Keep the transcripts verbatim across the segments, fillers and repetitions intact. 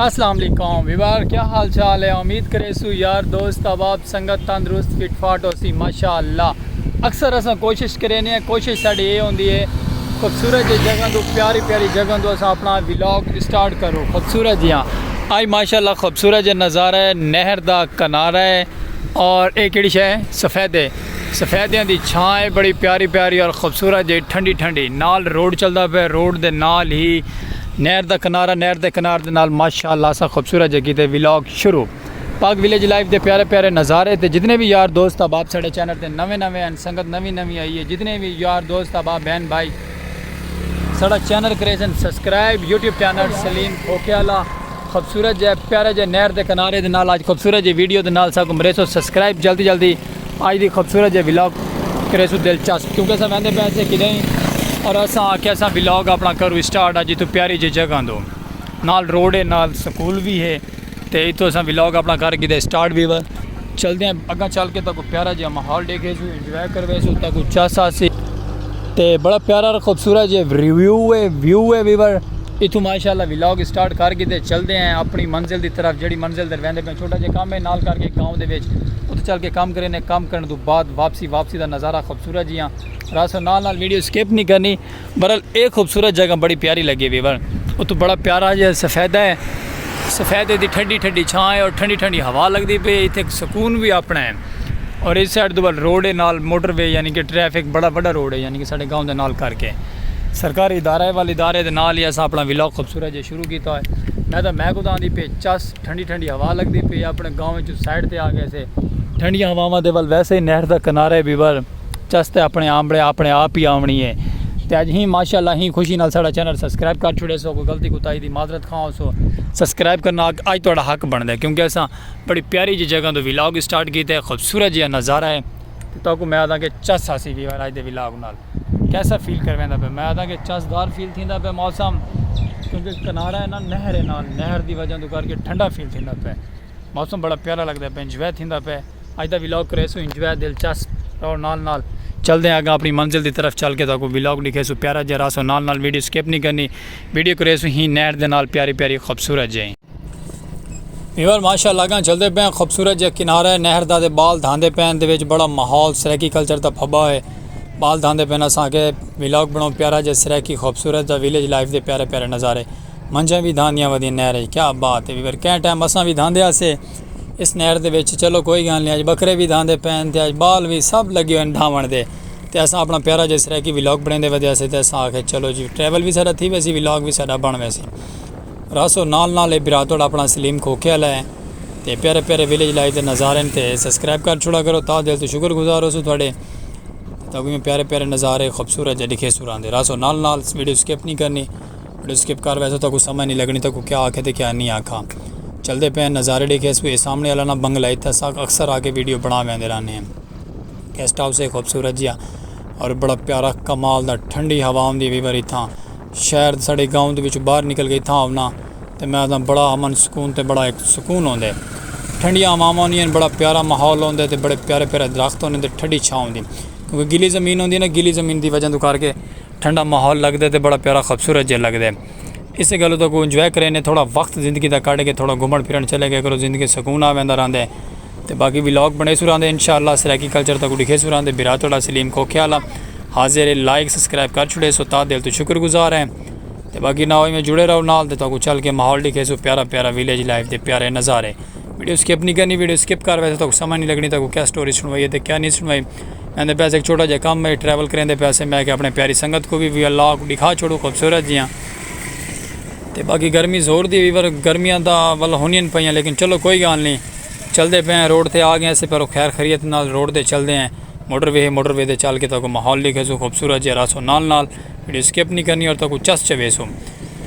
السلام علیکم ویوار، کیا حال چال ہے؟ امید کریسوں یار دوست احباب سنگت تندرست فٹ فاٹ ہوسی، ماشاءاللہ۔ اکثر اساں کوشش کرینے ہیں، کوشش ساڈی اے ہوندی ہے خوبصورت جی جگہ تو، پیاری پیاری جگہ تو اساں اپنا ولاگ اسٹارٹ کروں۔ خوبصورت جیاں آج ماشاءاللہ خوبصورت جے نظارہ ہے، نہر دا کنارہ ہے، اور اے کیڑی شے ہے؟ سفیدے۔ سفیدیاں دی چھاں ہے بڑی پیاری پیاری اور خوبصورت جی، ٹھنڈی ٹھنڈی، نال روڈ چلدا پے، روڈ دے نال ہی نہر دا کنارہ، نہر دے کنارے دے نال ماشاءاللہ اساں خوبصورت جے کیتے ولاگ شروع۔ پاک ولیج لائف دے پیارے پیارے نظارے تے جتنے بھی یار دوست احباب ساڈے چینل تے نویں نویں ہیں، سنگت نویں نویں آئی ہے، جتنے بھی یار دوست احباب بہن بھائی ساڈا چینل کریسن سبسکرائب، یوٹیوب چینل سلیم کھوکھے والا۔ خوبصورت جے پیارے جے نہر دے کنارے دے نال، اج خوبصورت جے ویڈیو دے نال ساکوں مریسو سبسکرائب جلدی جلدی۔ اج دی خوبصورت جے ولاگ کریسو دلچسپ، کیونکہ اساں ویندے پے سے کدیں اور اساں آکھیا اساں ولاگ اپنا کروں اسٹارٹ اج اتھوں پیاری جے جگہ دو، نال روڈ ہے، نال سکول بھی ہے۔ تے اتھوں اساں ولاگ اپنا کر گھدے سٹارٹ ویور۔ چلدے ہیں اگاں، چل کے تاکوں پیارا جیہا ماحول ڈیکھیسوں، انجوائے کرویسوں، تاکوں چس آسی۔ تے بڑا پیارا اور خوبصورت جے ریویو ہے، ویو ہے ویور۔ اتھوں ماشاءاللہ ولاگ سٹارٹ کر گھدے، چلدے ہیں اپنی منزل دی طرف، جیڑھی منزل تے ویندے پئے۔ چھوٹا جیہا کم ہے نال کر کے گاؤں دے وچ، اتھوں چل کے کم کرینے، کم کرن توں بعد واپسی، واپسی دا نظارہ خوبصورت جیہاں۔ راسو نال نال ویڈیو سکپ نہیں کرنی۔ برحال اے خوبصورت جگہ بڑی پیاری لگی ویور۔ اتوں بڑا پیارا جیہا سفیدہ ہے، سفیدے دی ٹھنڈی ٹھنڈی چھاں ہے اور ٹھنڈی ٹھنڈی ہوا لگدی پئی ہے۔ اتھے سکون بھی اپنا ہے۔ اور اس سائیڈ دے ول روڈ ہے نال موٹر وے، یعنی کہ ٹریفک بڑا وڈا روڈ ہے، یعنی کہ ساڈے گاؤں دے نال کر کے سرکاری ادارہ ہے، ول ادارے دے نال ہی اساں اپنا ولاگ خوبصورت جیہا شروع کیتا ہے۔ میں تاں میں کوں تاں آندی پئی چس، ٹھنڈی ٹھنڈی ہوا لگدی پئی ہے، اپنے گاؤں وچوں سائیڈ تے آ گئے سے۔ ٹھنڈیاں ہواواں دے ول ویسے ہی نہر دا کنارہ ہے ویور۔ چس تے اپنے آمبڑے اپنے آپ ہی آونی ہے۔ تے اج ہی ماشاءاللہ ہی خوشی نال ساڈا چینل سبسکرائب کر چھوڑیسو، کوئی غلطی کوتاہی دی معذرت خواہ ہوسو۔ سبسکرائب کرنا اج، اج تہاڈا حق بندا ہے، کیونکہ اساں بڑی پیاری جی جگہ توں ولاگ سٹارٹ کیتا ہے، خوبصورت جیہا نظارہ ہے۔ تے تہاکوں میں آکھداں کہ چس آسی ویور اج دے ولاگ نال۔ کیسا فیل کرویندا پیا؟ میں آکھداں کہ چسدار فیل تھیندا پیا موسم، کیونکہ کنارہ ہے نا، نہر ہے نال، نہر دی وجہ توں کر کے ٹھنڈا فیل تھیندا پیا۔ موسم بڑا پیارا لگدا پیا، انجوائے تھیندا پیا۔ اج دا ولاگ کریسوں انجوائے دلچسپ، اور نال نال چلدے ہیں اگاں اپنی منزل دی طرف چل کے تہاکوں ولاگ ڈکھیسوں پیارا جیہا۔ راسو نال نال ویڈیو سکپ نہیں کرنی، ویڈیو کریسوں ہی نہر دے نال پیاری پیاری خوبصورت جیہی۔ ویور ماشاءاللہ اگاں چلدے پئے ہیں، خوبصورت جیہا کنارہ ہے نہر دا، تے بال دھاندے پئے ہن، دے وچ بڑا ماحول سرائیکی کلچر دا پھبا ہوئے۔ بال دھاندے پئے ہن، اساں آکھیا ولاگ بناؤں پیارا جیہا سرائیکی خوبصورت دا ولیج لائف دے پیارے پیارے نظارے۔ منجھاں وی دھاندیاں ودیاں نہر اچ، کیا بات ہے ویور، کہیں ٹائم اساں وی دھاندے ہاسے اس نہر دے وچ۔ چلو کوئی گال نہیں، اج بکرے وی دھاندے پئے ہن تے اج بال وی سب لگے ہوئے ہن دھاوݨ دے۔ تے اساں اپنا پیارا جیہا سرائیکی ولاگ بݨیندے ودے ہاسے تے اساں آکھیا چلو جی ٹریول وی ساڈا تھی ویسی، ولاگ وی ساڈا بݨ ویسی۔ راسو نال نال اے بھرا تہاڈا اپنا سلیم کھوکھے والا ہے۔ تے پیارے پیارے ولیج لائف دے نظارے ہن تے سبسکرائب کر چھوڑا کرو، تہہ دل توں شکر گزار ہوسوں تہاڈے۔ تے تہاکوں ایویں پیارے پیارے نظارے خوبصورت جیہے ڈکھیسوں راہندے۔ راسو نال نال ویڈیو سکپ نہیں کرنی، ویڈیو سکپ کر ویسو تہاکوں سمجھ نہیں لگنی تہاکوں کیا آکھے تے کیا نہیں آکھا۔ چلدے پئے ہیں نظارے ڈکھیسوں، اے سامنے والا نا بنگلہ ہے، اتھاں اساں اکثر آ کے ویڈیو بݨا ویندے رہنے ہیں۔ گیسٹ ہاؤس ہے خوبصورت جیہا اور بڑا پیارا کمال دا، ٹھنڈی ہوا ہوندی ہے ویور اتھاں۔ شہر ساڈے گاؤں دے وچوں باہر نکل کے اتھاں آؤ نا تے میں آکھداں بڑا امن سکون تے بڑا ہک سکون ہوندا ہے۔ ٹھنڈیاں ہواواں ہوندیاں ہن، بڑا پیارا ماحول ہوندا ہے تے بڑے پیارے پیارے درخت ہوندے تے ٹھنڈی چھاں ہوندی ہے۔ کیونکہ گیلی زمین ہوندی ہے نا، گیلی زمین دی وجہ توں کر کے ٹھنڈا ماحول لگدا ہے تے بڑا پیارا خوبصورت جیہا لگدا ہے۔ اسے گالوں تہاکوں انجوائے کرینے، تھوڑا وقت زندگی دا کڈھ کے تھوڑا گھمݨ پھرݨ چلے گیا کرو، زندگی سکون آ ویندا رہندا ہے۔ تے باقی ولاگ بݨیسوں رہندے انشاءاللہ، سرائیکی کلچر تہاکوں ڈکھیسوں رہندے، بھرا تہاڈا سلیم کھوکھے والا حاضر ہے، لائک سبسکرائب کر چھوڑیسو، تہہ دل توں شکر گزار ہیں۔ تے باقی نہ ہوئی میں جڑے رہو نال تے تہاکوں چل کے ماحول ڈکھیسوں پیارا پیارا ولیج لائف دے پیارے نظارے۔ ویڈیو سکپ نہیں کرنی، ویڈیو سکپ کر ویسو تہاکوں سمجھ نہیں لگنی تہاکوں کیا سٹوری سنوائی ہے تے کیا نہیں سنوائی۔ میں دے پیسے ہک چھوٹا جیہا کم ہے، ٹریول کریندے پیسے، میں کہ اپنے پیاری سنگت کوں وی وی اللہ کوں ڈکھا چھوڑوں خوبصورت جیہاں۔ تے باقی گرمی زور دی ویور، گرمیاں دا ول ہونیاں پئیاں، لیکن چلو کوئی گال نہیں، چلدے پئے ہیں، روڈ تے آ گئے سے، پر خیر خیریت نال روڈ تے چلدے ہیں۔ موٹر وے ہے، موٹر وے تے چل کے تہاکوں ماحول ڈکھیسوں خوبصورت جیہا، راسو نال نال ویڈیو سکپ نہیں کرنی اور تہاکوں چس چویسوں۔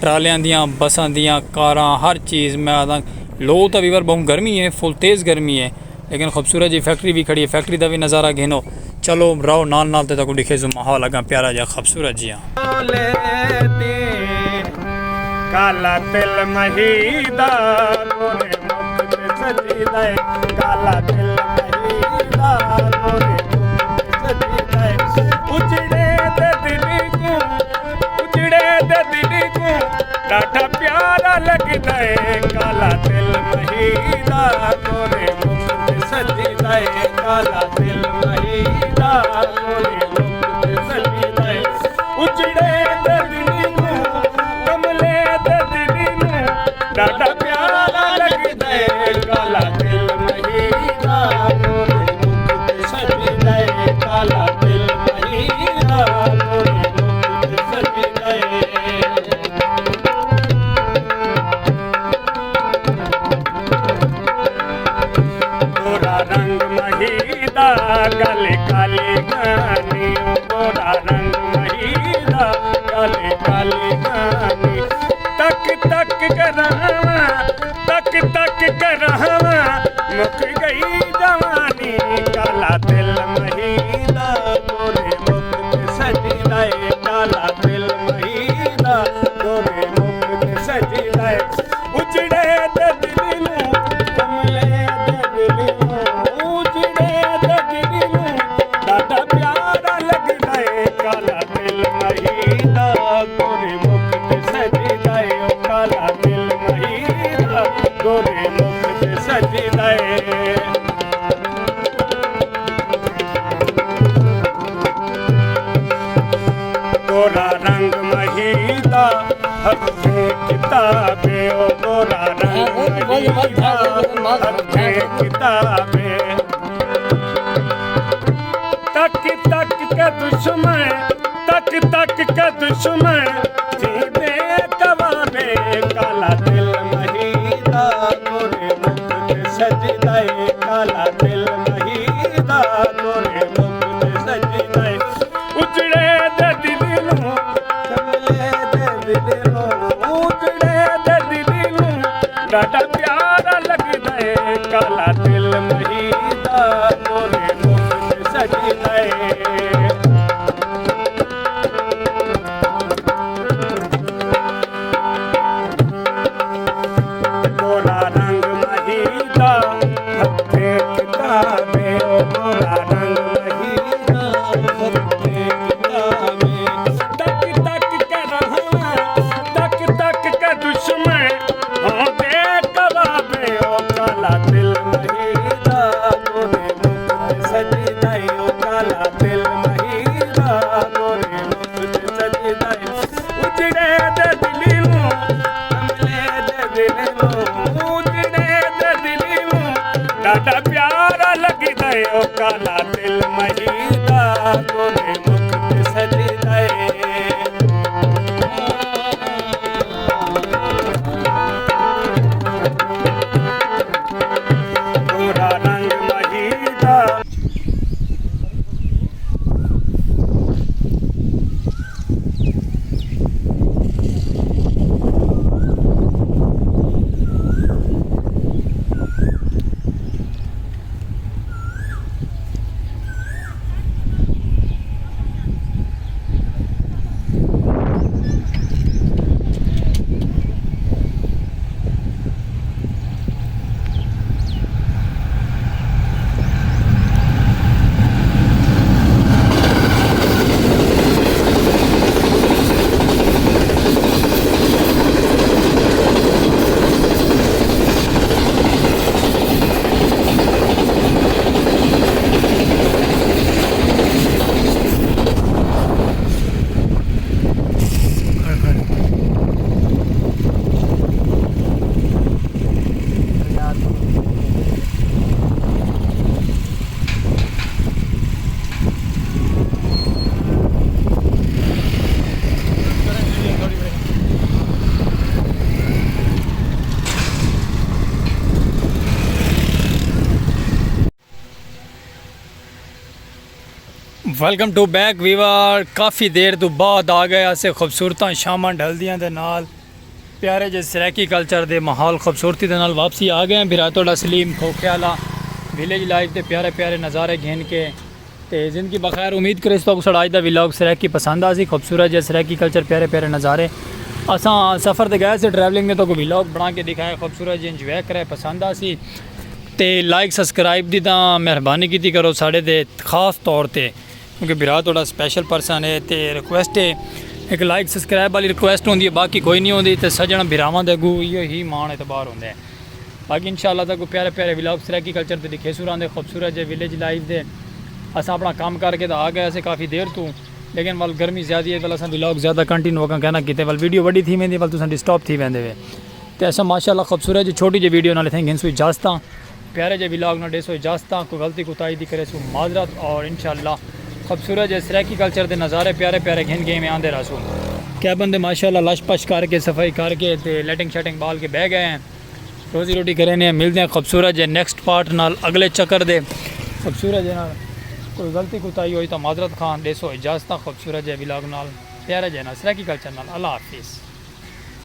ٹرالیاں دیاں، بساں دیاں، کاراں، ہر چیز، میں آکھداں لو تاں ویور بہوں گرمی ہے، فل تیز گرمی ہے۔ لیکن خوبصورت جی فیکٹری وی کھڑی ہے، فیکٹری دا وی نظارہ گھنو۔ چلو رہو نال نال تے تہاکوں ڈکھیسوں ماحول اگاں پیارا جیہا خوبصورت جیہا۔ کالا تل مہی دا گورے مکھ تے سجیدا ہے۔ کالا تل مہی دا گورے مکھ تے سجیدا ہے۔ اجڑے دے دل کوں، اجڑے دے دل کوں ݙاڈھا پیارا لڳدا ہے۔ کالا دل مہی دا، گورے مکھ تے سجدے۔ اجڑے دے دل نوں، کملے دے دل نوں، ݙاڈھا پیارا لڳدے۔ کالا دل مہی دا، گورے مکھ تے سجدے۔ کالا دل مہی دا، گورے مکھ تے سجدے۔ گورا رنگ مہی دا، ڳل کالی گانی۔ گورا رنگ مہی دا، ڳل کالی گانی۔ تک تک کراواں، تک تک کراواں، مک ڳئی جوانی۔ کالا دل مہی دا، گورے مکھ تے سجدے۔ کالا دل مہی دا، گورے مکھ تے سجدے۔ اجڑے دے دل نوں، کملے دے دل نوں، اجڑے دے دل نوں، ݙاڈھا پیارا لڳدے۔ کالا دل مہی دا، گورے مکھ تے سجدے۔ او کالا دل مہی دا، گورے مکھ تے سجدے۔ گورا رنگ مہی دا، ہتھیں کتابے۔ او گورا رنگ مہی دا، ہتھیں کتابے۔ تک تک کے دشمن، تک تک کے دشمن، تھیندے کبابے۔ کالا دل مہی دا، گورے مکھ تے سجدے۔ کالا دل مہی دا، گورے مکھ تے سجدے۔ اجڑے دے دل نوں، کملے دے دل نوں، اجڑے دے دل نوں، ݙاڈھا پیارا لڳدے۔ کالا دل مہی دا، گورے مکھ تے سجدے۔ گورا رنگ مہی دا، ہتھیں کتابے۔ او گورا رنگ مہی دا، ہتھیں کتابے۔ تک تک کے رہاں، تک تک کے دشمن، ہوندے کبابے۔ او کالا دل مہی دا، گورے مکھ تے سجدے۔ او کالا دل مہی دا، گورے مکھ تے سجدے۔ اجڑے دے دل نوں، کملے دے دل نوں، اجڑے دے دل نوں، ݙاڈھا پیارا لڳدے۔ او کالا دل مہی دا، گورے مکھ تے سجدے۔ گورا رنگ مہی دا۔ Welcome to back viewer. کافی دیر تو بعد آ گئے اسے خوبصورتاں شاماں ڈھلدیاں دے نال، پیارے جے سرائیکی کلچر دے ماحول خوبصورتی دے نال واپسی آ گئے ہیں۔ بھرا تہاڈا سلیم کھوکھے والا ویلیج لائف دے پیارے پیارے نظارے گھن کے تے زندگی بخیر۔ امید کرے تہاکوں ساڈا اج دا ولاگ سرائیکی پسند آسی۔ خوبصورت جے سرائیکی کلچر، پیارے پیارے نظارے۔ اساں سفر تے گئے سے ٹریولنگ میں، تہاکوں ولاگ بنا کے دکھایا۔ خوبصورت جے انجوائے کرے، پسند آسی تے لائک سبسکرائب دی تاں مہربانی کیتی کرو ساڈے تے خاص طور تے، کیونکہ بھرا تہاڈا سپیشل پرسن ہے تے ریکویسٹ ہے، ایک لائک سبسکرائب والی ریکویسٹ ہوندی ہے، باقی کوئی نہیں ہوندی۔ تے سجݨ بھراواں دے اگوں ایہو ہی مان اعتبار ہوندا ہے۔ باقی انشاءاللہ تہاکوں پیارے پیارے ولاگ سرائیکی کلچر تے ݙکھیسوں رہندے، خوبصورت جے ولیج لائف دے۔ اساں اپݨا کم کر کے تاں آ ڳئے ہاسے کافی دیر توں، لیکن ول گرمی زیادی ہے، ول اساں ولاگ زیادہ کنٹینیو اڳاں کائنا کیتے، ول ویڈیو وݙی تھی ویندی، ول تساں ڈسٹرب تھی ویندے وے۔ تے اساں ماشاءاللہ خوبصورت جے چھوٹی جے ویڈیو نال اتھاں گھنسوں اجازتاں، پیارے جے ولاگ نال ݙیسوں اجازتاں، کوئی غلطی کوتاہی دی کریسوں معذرت، اور انشاءاللہ خوبصورت جے سرائیکی کلچر دے نظارے پیارے پیارے گھن کے ایویں آندے رہسوں۔ کیبن دے ماشاءاللہ لش پش کر کے، صفائی کر کے تے لیٹنگ شیٹنگ ٻال کے ٻہہ ڳئے ہیں۔ روزی روٹی کرینے ہیں، ملدے ہیں خوبصورت جے نیکسٹ پارٹ نال اڳلے چکر دے۔ خوبصورت جے نال کوئی غلطی کوتاہی ہوئی تاں معذرت خواہ، ݙیسوں اجازتاں خوبصورت جے ولاگ نال، پیارے جے نال، سرائیکی کلچر نال۔ اللہ حافظ۔